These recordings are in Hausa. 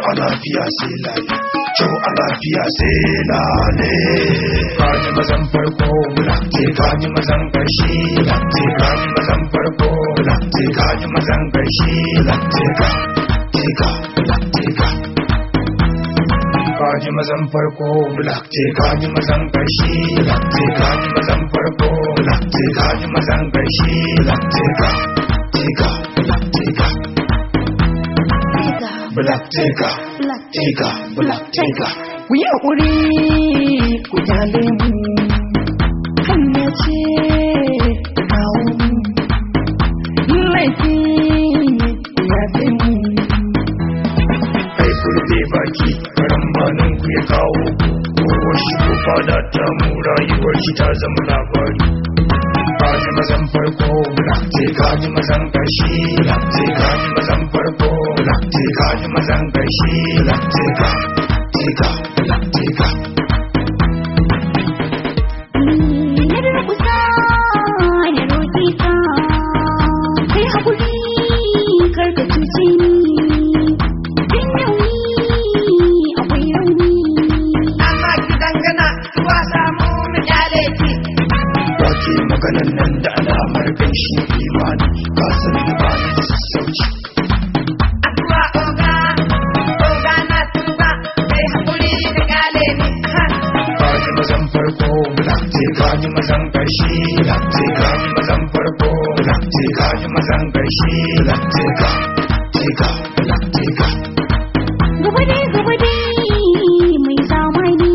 a lafiya sai lale, kyau a lafiya sai lale. Kaji mazan farko, ce kaji mazan ƙarshe, ce kaji mazan farko, ce kaji mazan ƙarshe, ce ka, ce ka, ce ka. Kaji mazan farko, ce kaji mazan ƙarshe, ce kaji mazan farko, ce kaji mazan ƙarshe, ce ka, ce ka, ce ka. Black Tiger, Black Tiger, Black Tiger. Ku yi haƙuri ku kyale mu, hanya ce ta kawo mu, laifi ku yafe mu. Kai kurbe baki, karambanin ku ya kawo ku. Kowa shigo fada ta mu rayuwar shi ta zama labari. Kaji mazan farko, ce kaji mazan ƙarshe, ce kaji mazan farko, ce kaji mazan ƙarshe, ce ka, ce ka, ce ka. Na durƙusa na roƙe ka, kai haƙuri kar ka cuce ni, dan yau ni akwai rauni. Amma ki dangana ki wasa mu na kyale ki. Wace maganan nan da alamar ƙanshi imani, ka san da ba ni da sassauci. Addu'a oga, oga na tuba, kai haƙuri ka kyale ni. Aha. Kaji mazan farko, ce kaji mazan ƙarshe, ce kaji mazan farko, ce kaji mazan ƙarshe, ce ka, ce ka, ce ka. Gaba dai gaba dai mai zamani,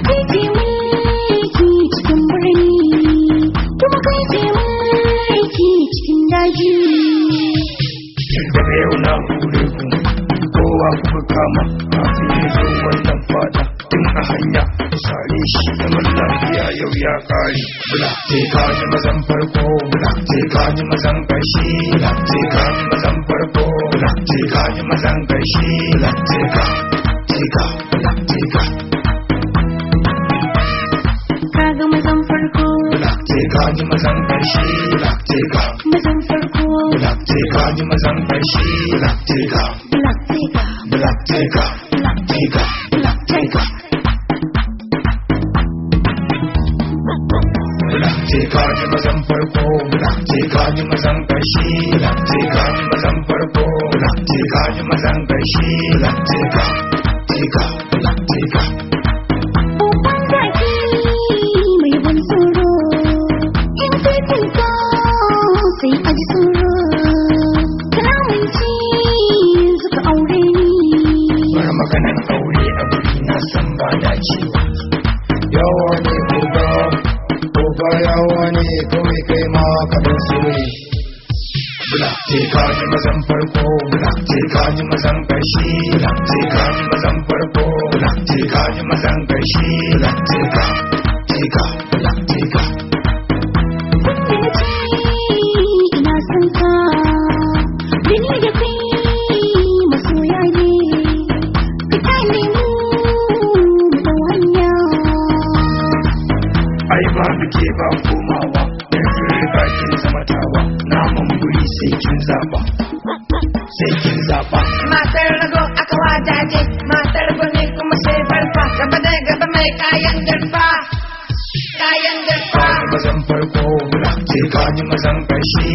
kai ke mulki cikin birni, kuma kai ke mulki cikin daji. Daga yau na hure ku, kowa kuka kama kafin ya zo wannan fada, tun a hanya ku sare shi, zaman lafiya yau ya kare. Ce kaji mazan farko, ce kaji mazan ƙarshe, ce kaji mazan farko, ce kaji mazan ƙarshe, ce ka, ce ka, ce ka. Kaga mazan farko, Ce kaji mazan ƙarshe, ce ka, mazan farko, ce kaji mazan ƙarshe, ce ka, Black Tiger, Black Tiger, Black Tiger, Black Tiger. Ce kaji mazan farko, ce kaji mazan ƙarshe, ce kaji mazan farko, ce kaji mazan ƙarshe, ce ka, ce ka, ce ka. Babban zaki mai ban tsoro, in kai kuka sai a ji tsoro. Kalamun ci suka aure ni. Bar maganan aure a guri na san ba dacewa. Yawa ne oga, oga yawa ne kawai kai ma kaɗan soye. Ce kaji mazan farko, ce kaji mazan ƙarshe, ce kaji mazan farko, ce kaji mazan ƙarshe, ce ka, ce ka, ce ka. Tunda na ce ina son ka, da ni da kai masoya ne. Ka kyale mu mu dau hanya. Ai babu ke ba komawa, dan kin riga kin zama tawa, naman buri sai kin zaba, sai kin zaba. Matar rago aka wajaje, matar gwani kuma sai farfa, gaba da gaba mai kayan darfa, kayan darfa. Kaji mazan farko, ce kaji mazan ƙarshe,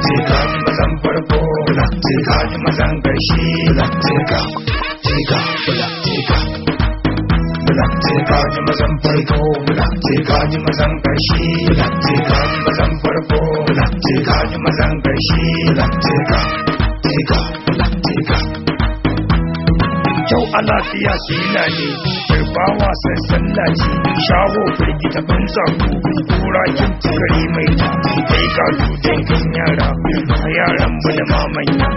ce kaji mazan farko, ce kaji mazan ƙarshe, ce ka, ce ka, ce ka. Ce kaji mazan farko, ce kaji mazan ƙarshe, ce kaji mazan farko, ce kaji mazan ƙarshe, ce ka, ce ka, ce ka. Kyau a lafiya sai lale, yarbawa san sallah ce, shaho firgita ban tsako, kura kin kare mai ta, kai ka dangin yara, yaran mu da mamanya.